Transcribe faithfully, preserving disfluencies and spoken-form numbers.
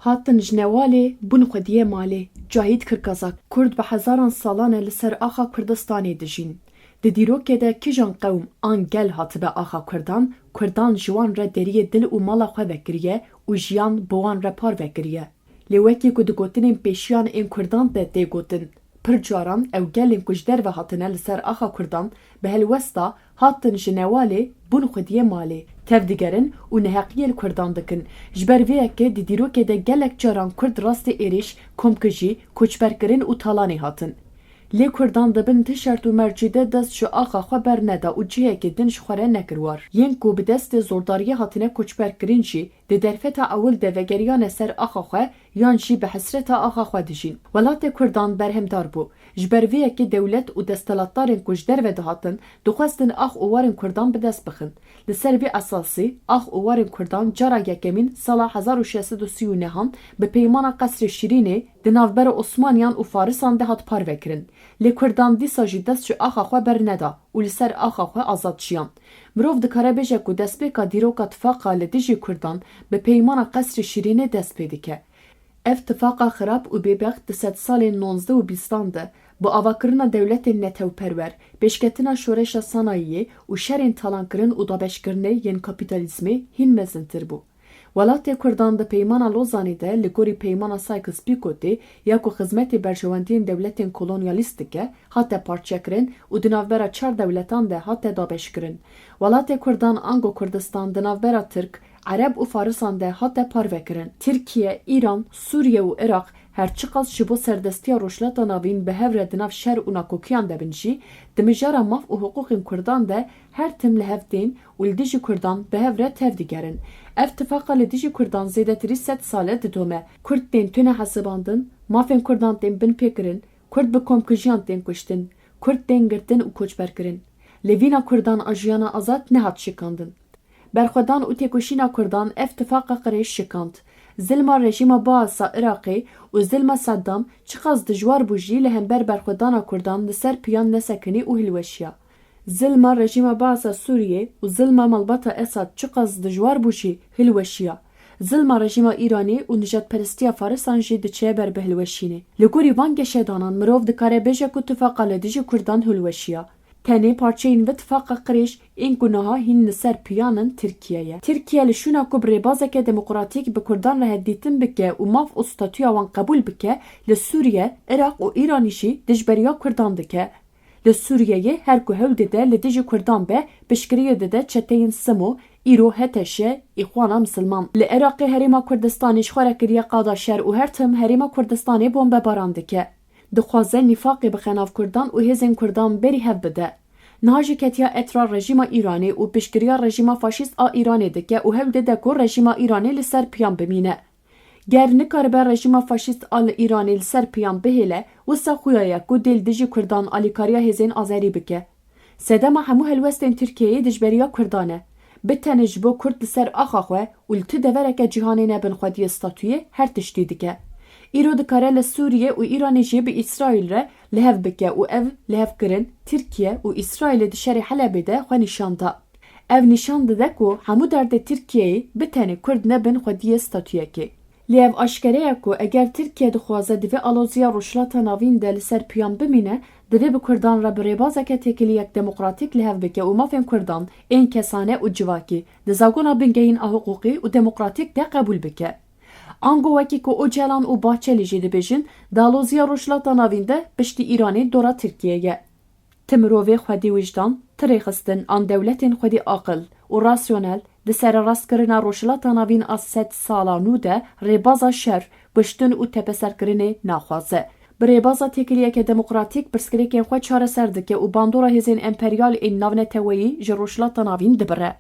Hatin ji newalê bûn xwediyê malê. Cahît Kirkazak, Kurd bi hezaran salan e li ser axa Kurdistanê dijîn. Di dîrokê de kijan qewm an gel hatibe axa Kurdan, Kurdan ji wan re deriyê dil û mala xwe vekiriye û jiyan bi wan re parve kiriye. Lê wekî ku di gotinên pêşiyan ên Kurdan de tê gotin, pir caran ew gelên ku ji derve hatine li ser axa Kurdan bi helwesta hatin ji newalê bûn xwediyê malê, tev digerin û neheqiyê li Kurdan dikin. Ji ber vê yekê di dîrokê de gelek caran Kurd rastî êrîş, komkujî, koçberkirin û talanê hatin. Lê Kurdan di bin ti şert û mercî de dest ji axa xwe berneda û cihekê din ji xwe re nekir war. Yên ku bi destê zordariyê hatine koçberkirin jî di derfeta ewil de vegeriyane ser axa xwe yan jî bi hesreta axa xwe dijîn. Welatê Kurdan berhemdar bû. Ji ber vê yekê dewlet û desthilatdarên ku ji derve dihatin, dixwestin ax û warên Kurdan bi dest bixin. Li ser vê esasî, ax û warên Kurdan cara yekemîn sala hezar û şeş sed û sî û nehan bi peymana Qesrê Şîrînê di navbera Osmaniyan û Farisan de hat parvekirin. Lê Kurdan dîsa jî dest ji axa xwe berneda û li ser axa xwe azad jiyan. Mirov dikare bêje ku destpêka dîroka tifaqa li dijî Kurdan bi peymana Qesrê Şîrînê dest pê dike. Ev tifaqa xirab û bêbext di sedsalên nonzdeh û bîstan de, bi avakirina dewletên netewperwer, pêşketina şoreşa sanayiyê û şerên talankirin û dabeşkirinê yên kapîtalîzmê hîn mezintir bû. Welatê Kurdan di Peymana Lozanê de li gorî Peymana Sykes-Picotê ya ku xizmetê berjewendiyên dewletên kolonyalîst dike, hate parçekirin û di navbera çar dewletan de hate dabeşkirin. Welatê Kurdan ango Kurdistan di navbera Tirk, Ereb û Farisan de hate parvekirin. Tirkiye, Îran, Sûriye û Iraq her çiqas ji bo serdestiya Rojhilata Navîn bi hev re di nav şer û nakokiyan de bin jî, di mijara maf û hiqûqên Kurdan de her tim li hev tên û li dijî Kurdan bi hev re tev digerin. Ev tifaqa li dijî Kurdan zêdetirî sed sal e didome. Kurd tên tune hesibandin, mafên Kurdan tên binpêkirin, Kurd bi komkujiyan tên kuştin, Kurd tên girtin û koçberkirin. Lê vîna Kurdan a jiyana azad nehat şikandin. Berxwedan û têkoşîna Kurdan ev tifaqa qirêj şikand. Zilma rejîma Baasa Iraqê û zilma Seddam çiqas dijwar bû jî li hember berxwedana Kurdan li ser piyan nesekinî û hilweşiya. Zilma rejîma Baasa Sûriyê û zilma malbata Esad çiqas dijwar bû jî hilweşiya. Zilma rejîma Îranê û nijadperestiya Farisan jî diçe ber bi hilweşînê. Li gorî van geşedanan mirov dikare bêje ku tifaqa li dijî Kurdan hilweşiya. Tenê parçeyên vê tifaqa qirêj ên ku niha hîn li ser piyan in Tirkiye ye. Tirkiye li şûna ku bi rêbazeke demokratîk bi Kurdan re hevdîtin bike û maf û statûya wan qebûl bike, li Sûriye, Iraq û Îranî jî dijberiya Kurdan dike. Li Sûriyeyê her ku hewl dide li dijî Kurdan be, piştgiriyê dide çeteyên Simo, îro H T Ş, Îxwana Misilman. Li Iraqê Herêma Kurdistanê ji xwe re kiriye qada şer û her tim Herêma Kurdistanê bombebaran dike. Dixwaze nîfaqê bixe nav Kurdan û hêzên Kurdan berî hev bide. Niha jî ketiya etra rejîma Îranê û piştgiriya rejîma faşîst a Îranê dike û hewl dide ku rejîma Îranê li ser piyan bimîne. Ger nikaribe rejîma faşîst a li Îranê li ser piyan bihêle, wisa xuya ye ku dê li dijî Kurdan alîkariya hêzên Azerî bike. Sedema hemû helwestên Tirkiyeyê dijberiya Kurdan e. Bi tenê ji bo Kurd li ser axa xwe û li tu devereke cîhanê nebin xwediyê statûyê her tiştî dike. Îro dikare li Sûriye û Îranê jî bi Îsraîl re li hev bike û ev lihevkirin Tirkiye û Îsraîlê di şerê Helebê de xwe nîşan da. Ev nîşan dide ku hemû derdê Tirkiyeyê bi tenê Kurd nebin xwediyê statûyekê. Lê ev aşkere ye ku eger Tirkiye dixwaze di vê aloziya Rojhilata Navîn de li ser piyan bimîne, divê bi Kurdan re bi rêbazeke têkiliyek demokratîk li hev bike û mafên Kurdan ên kesane û civakî di zagona bingehîn a hiqûqî û demokratîk de qebûl bike. Ango wekî ku Ocalan û Bahçelî jî dibêjin, di aloziya Rojhilata Navîn de piştî Îranê dora Tirkiye ye. Ti mirovê xwedî wijdan, ti rêxistin an dewletên xwedî aqil û rasyonel di sererastkirina Rojhilata Navîn a sed sala nû de rêbaza şer, kuştin û tepeserkirinê naxwaze. Bi rêbaza têkiliyeke demokratîk pirsgirêkên xwe çareser dike û bandora hêzên emperyal ên navneteweyî ji Rojhilata Navîn dibire.